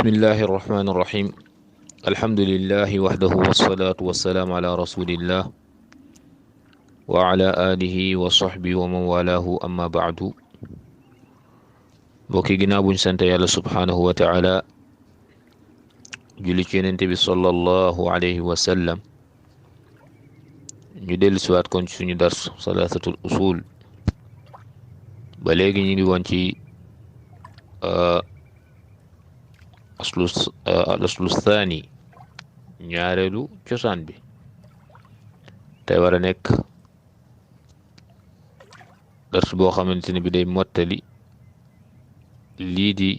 bismillahi irrahmani irrahim alhamdulillahi wahdahu wassalatu wassalaamu ala rasulillah wa ala alihi wa sahbihi wa man walahu amma baadu. mbokki ginnaaw buñ sant yàlla subhaanahu wa taala julli ci yonent bi sallallahu alayhi wa sallam, ñu dellu siwaat kon ci suñu dars salaasatul usul. ba léegi ñu ngi woon ci aslu thani, ñaareelu cosaan bi. tey war a nekk dars boo xamante ne bi day mottali lii di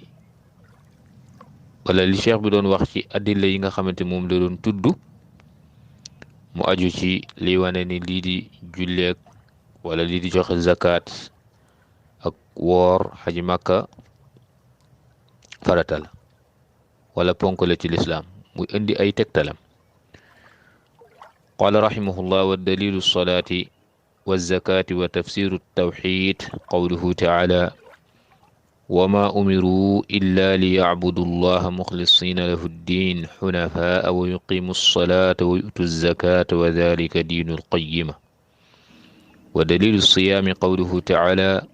wala li cheikh bi doon wax ci addilla yi nga xamante moom la doon tudd mu aju ci li wane ni lii di julleek wala lii di joxe zakat ak woor xaji màkka farata la wala ponk la ci lislaam, muy indi ay tegtalam. qaala rahimahullah wa dalilu lsalaati walzakati wa tafsiru ltawxid qawluhu taala wama umiruu illa liyacbudu allaha muxlisina lahu ddin xunafaa wa yuqimu lsalata wa yu'tu zakata wa dalika diinu lqayima. wa dalilu lsiyaami qawluhu taala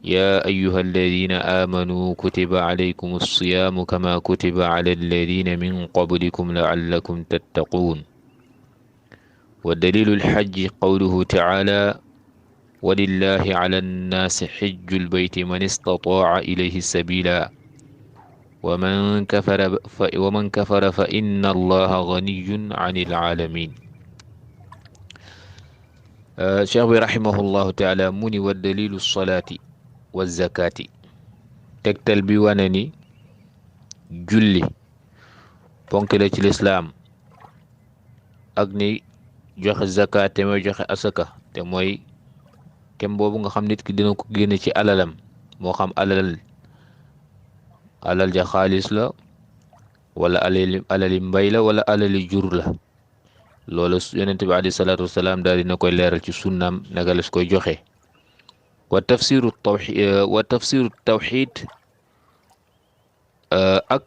يا أيها الذين آمنوا كتب عليكم الصيام كما كتب على الذين من قبلكم لعلكم تتقون. ودليل الحج قوله تعالى ولله على الناس حج البيت من استطاع إليه سبيلا ومن كفر فإن الله غني عن العالمين. شيخ رحمه الله تعالى مني والدليل الصلاة wa zakati, tegtal bi wane ni julli ponk la ci lislaam ak ni joxe zakat te mooy joxe asaka te mooy kem boobu nga xam nit ki dina ko génne ci alalam, moo xam alal ja xaalis la wala alali mbay la wala alali jur la. loolu yonent bi alayhi salaatu wasalaam daal dina koy leeral ci sunnaam naka la su koy joxe. wa tafsiru tawxid ak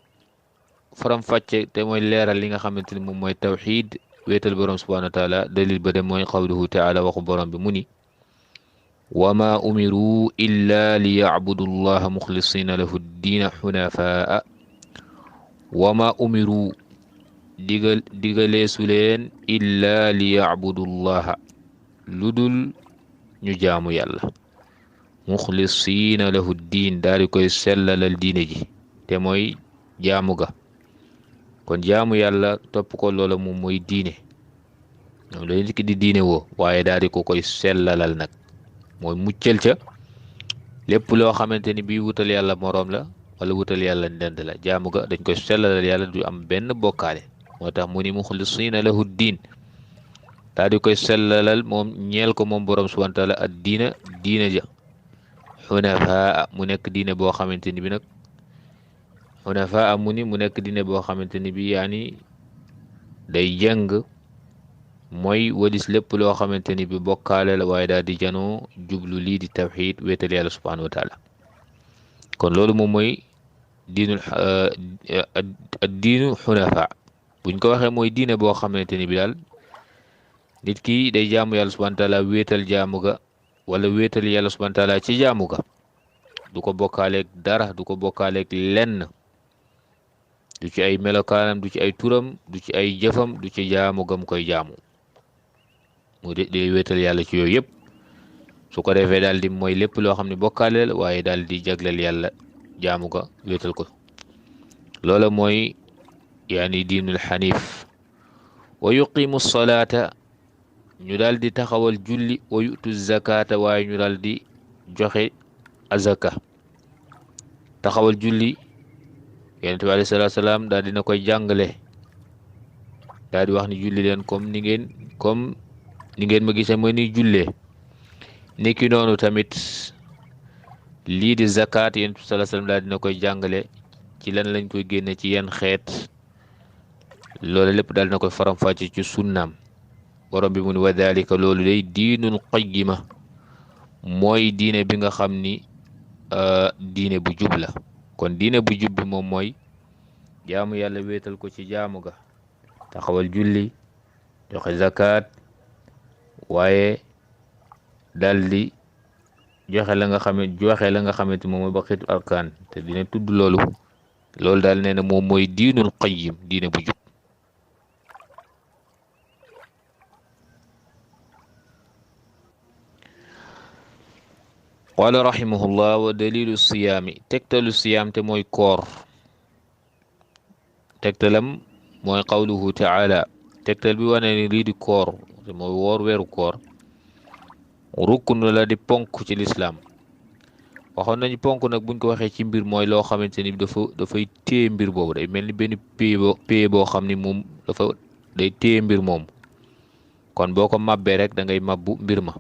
faram fàcce te mooy leeral li nga xamante ni moom mooy tawxid, wéetal borom subhanahu wa taala. dalil ba de mooy qawluhu taala, waxu borom bi mu ni wama umiru illa li yacbudu allaha muxlisina lahu ddiina xunafaa. wama umiru digaleesu leen illa li yacbudu allaha ludul ñu jaamu yàlla, muxlisiina lahu diin daal di koy sellalal diine ji te mooy jaamu ga. kon jaamu yàlla topp ko loola moom mooy diine, ñoom la nit ki di diine woo, waaye daal di ko koy sellalal nag mooy muccal ca lépp loo xamante ni bii wutal yàlla moroom la wala wutal yàlla ndend la. jaamu ga dañ koy sellalal yàlla, du am benn bokkaale. moo tax mu ni muxlisiina lahu diin daal di koy sellalal moom ñeel ko moom borom subhanahu wa taala ak diina ja. xunafaa mu nekk diine boo xamante ni bi nag xunafaa mu nekk diine boo xamante ni bi yaani day jëng mooy walis lépp loo xamante ni bi bokkaale la, waaye daal di janoo jublu lii di tawxid, wéetal yàlla subhanahu wa taala. kon loolu moom mooy diinu xunafaa. buñ ko waxee mooy diine boo xamante ni bi daal nit ki day jaamu yàlla subhanahu wa taala, wéetal jaamu ga wala wéetal yàlla subhanahu wa taala ci jaamu ga, du ko bokkaaleeg dara, du ko bokkaaleeg lenn, du ci ay melokaanam, du ci ay turam, du ci ay jëfam, du ci jaamu gam koy jaamu. mu day wéetal yàlla ci yooyu yëpp. su ko defee daal di mooy lépp loo xam ne bokkaale la, waaye daal di jagleel yàlla jaamu ga, wéetal ko. loola mooy yaani diinul xanif. wa yuqimu salaata, ñu daal di taxawal julli, wa yu'tu zakata, waaye ñu daal di joxe azaka. taxawal julli yonent bi alayhi salaatu salaam daal dina koy jàngale, daal di wax ni julli leen comme ni ngeen ma gisee ma ni jullee. niki noonu tamit lii di zakat yonent bi salaatu salaam daal dina koy jàngale ci lan lañ koy génne, ci yenn xeet. loolu lépp daal dina koy faram-fàcce ci sunnaam. borom bi mu ni wa dalika, loolu day diinul qayyima, mooy diine bi nga xam ni diine bu jub la. kon diine bu jub bi moom mooy jaamu yàlla wéetal ko ci jaamu ga, taxawal julli, joxe zakat, waaye daldi joxe la nga xamante moom mooy baqitu arkaan te dina tudd loolu daal nee na moom mooy diinul qayyim, diine bu jub. qaala rahimahullah wa dalilu siyaami tegtalu siyaam te mooy koor, tegtalam mooy qawluhu taala, tegtal bi wane ni lii di koor te mooy woor weeru koor rukn la di ponk ci lislaam. waxoon nañu ponk nag buñ ko waxee ci mbir mooy loo xamante ni dafay téye mbir boobu, day mel ni benn pay boo xam ni moom day téye mbir moom, kon boo ko mabbee rek da ngay mabbu mbir ma.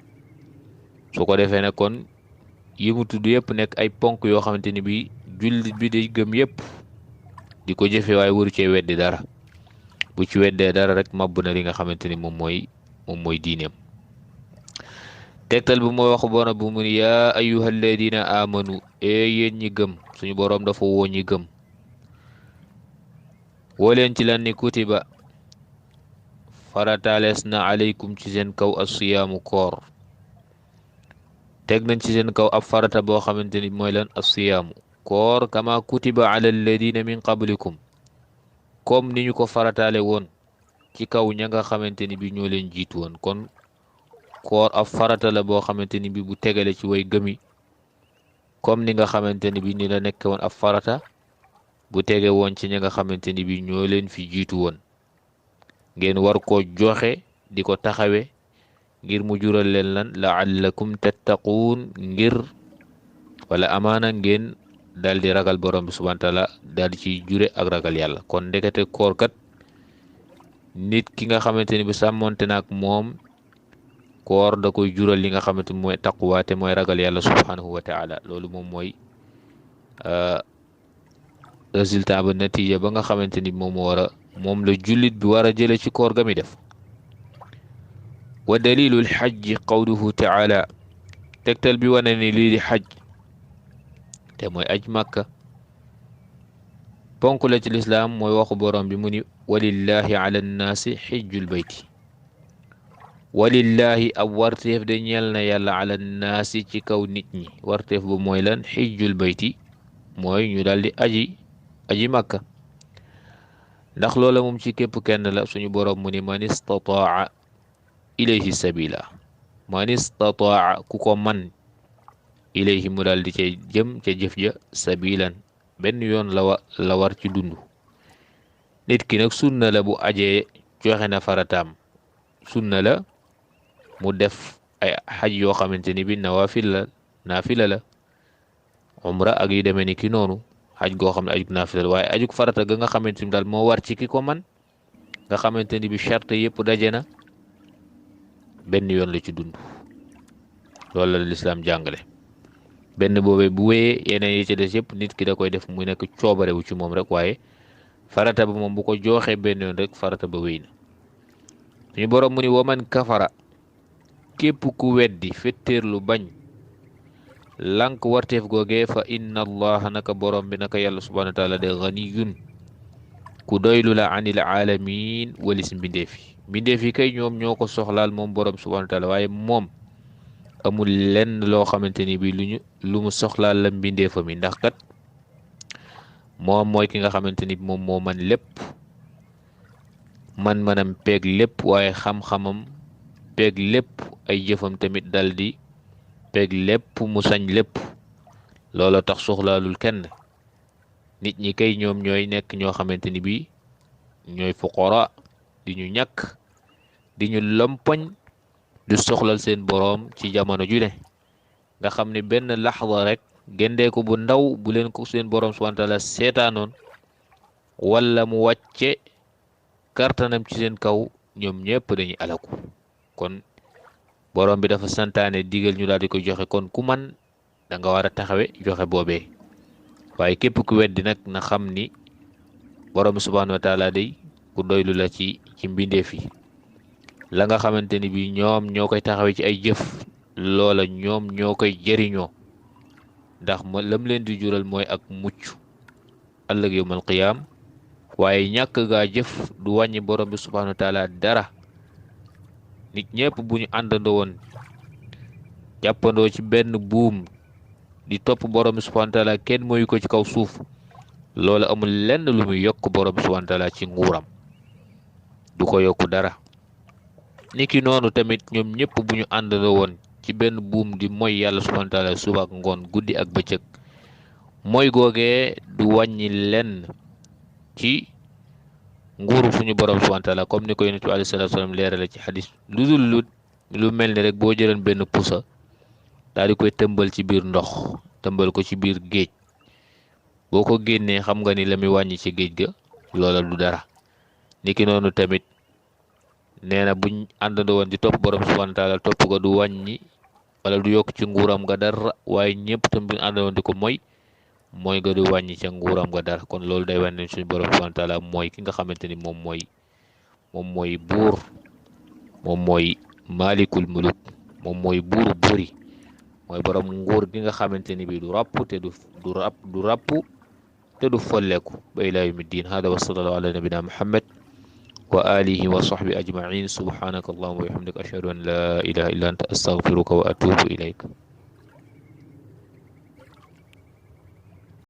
su ko defee nag kon yi mu tudd yëpp nekk ay ponk yoo xamante ni bi jullit bi day gëm yëpp di ko jëfe, waaye waru cee weddi dara. bu ci weddee dara rek mabbu na li nga xamante ni moom mooy diineem. tegtal bi mooy waxu borom bu mu ni yaa ayyuhal ladina amanu, yéen ñi gëm. suñu boroom dafa woo ñi gëm, woo leen ci lan ni kutiba farataalees na alaykum ci seen kaw as-siyaamu koor. teg nañ ci seen kaw ab farata boo xamante ni mooy lan as-siyaamu koor, kama kutiba ala alladina min qablikum, comme ni ñu ko farataale woon ci kaw ña nga xamante ni bi ñoo leen jiitu woon. kon koor ab farata la boo xamante ni bi bu tegale ci way gëmi, comme ni nga xamante ni bi ni la nekk woon ab farata bu tege woon ci ña nga xamante ni bi ñoo leen fi jiitu woon. ngeen war koo joxe di ko taxawe ngir mu jural leen lan la'allakum tattaquun, ngir wala amaana ngeen daal di ragal borom bi subhanahu wa taala, daal di ciy jure ak ragal yàlla. kon ndekete koor kat nit ki nga xamante ni bi sàmmonte naak moom, koor da koy jural li nga xamante mooy taqwa te mooy ragal yàlla subhanahu wa taala. loolu moom mooy résultat ba, natiija ba nga xamante ni moom la jullit bi war a jële ci koor ga mi def. wa dalilul xajji qawluhu taala, tegtal bi wane ni lii di xaj te mooy aj màkka ponk la ci lislaam, mooy waxu borom bi mu ni walillahi ala nnaasi xijjul bayti. walillahi ab warteef de ñeel na yàlla ala nnaasi ci kaw nit ñi. warteef bu mooy lan? xijjul bayti mooy ñu daal di aji màkka. ndax loola moom ci képp kenn la. suñu borom mu ni man istataa ilayhi sabila, man istataa ku ko man, ilayhi mu daal di ca jëm ca jëf ja, sabilan benn yoon la war ci dund. nit ki nag sunna la bu ajee joxe na farataam, sunna la mu def ay xaj yoo xamante ni bi naafila la umra ak yu demee ni ki noonu, xaj goo xam ne ajug naafila la. waaye ajug farata ga nga xamante ni daal moo war ci ki ko man, nga xamante ni bi charte yëpp daje na, benn yoon la ci dund. loolu la lislaam jàngale. benn boobee bu wéyee yeneen yi ci des yëpp nit ki da koy def muy nekk coobare wu ci moom rek, waaye farata ba moom bu ko jooxee benn yoon rek farata ba wéy na. suñu borom mu ni waman kafara, képp ku weddi fetteerlu bañ lànk warteef googee, fa inna allaha naka borom bi naka yàlla subhanahu wa taala de ganiyun ku doylu la anil alamin walis mbindeef yi kay ñoom ñoo ko soxlaal moom borom subhanahu wa taala, waaye moom amul lenn loo xamante ni bi lu mu soxlaal la mbindeefam yi. ndax kat moom mooy ki nga xamante ni moom moo man lépp, manam peeg lépp, waaye xam-xamam peeg lépp, ay jëfam tamit dal di peeg lépp, mu sañ lépp. looloo tax soxlaalul kenn. nit ñi kay ñoom ñooy nekk ñoo xamante ni bi ñooy fuqara, di ñu ñàkk, di ñu lompoñ, du soxlal seen boroom ci jamono ju ne. nga xam ne benn laxda rek gendeeku bu ndaw bu leen ko seen boroom subhanahu wa taala seetaanoon, wala mu wàcce kartanam ci seen kaw, ñoom ñëpp dañuy alaku. kon borom bi dafa santaane digal ñu daal di koy joxe. kon ku man da nga war a taxawe joxe boobee. waaye képp ku weddi nag na xam ni borom bi subhanahu wa taala day ku doylu la ci mbindeef yi. la nga xamante ni bi ñoom ñoo koy taxawee ci ay jëf, loola ñoom ñoo koy jëriñoo, ndax lam leen di jural mooy ak mucc ëllëg yawmal qiyaam, waaye ñàkk gaa jëf du wàññi borom bi subhanahu wa taala dara. nit ñëpp bu ñu àndandoo woon jàppandoo ci benn buum di topp borom bi subhanahu wa taala kenn mooyu ko ci kaw suuf, loolu amul lenn lu muy yokk borom bi subhanahu wa taala ci nguuram, du ko yokku dara. niki noonu tamit ñoom ñëpp bu ñu àndandoo woon ci benn buum di mooy yàlla subhanahu wa taala suba ak ngoon, guddi ak bëccëg, mooy googee du wàññi lenn ci nguuru suñu borom subhanahu wa taala, comme ni ko yonent bi alayhi salaatu salaam leerale ci xadis, lu mel ni rek boo jëleen benn pusa daal di koy tëmbal ci biir ndox, tëmbal ko ci biir géej, boo ko génnee xam nga ni la muy wàññi ci géej ga loola du dara. niki noonu tamit nee na buñ àndandoo woon di topp borom subhanahu wa taala, topp ko du wàññi wala du yokk ci nguuram nga dara, waaye ñëpp tam buñ àndandoo woon di ko mooy nga du wàññi ca nguuram nga dara. kon loolu day wane suñu borom subhanahu wa taala mooy ki nga xamante ni moom mooy buur, moom mooy maalikul muluk, moom mooy buuru buuri, mooy borom nguur gi nga xamante ni bii du ràpp te du ràpp te du folleeku ba ilaa yawmi ddin. hada wa sallallahu ala nabina muhammad wa alihi wa sahbi ajmain. subhanaka allahumma wa bihamdika ashhadu an la ilaha illa anta astaghfiruka wa atubu ilayk.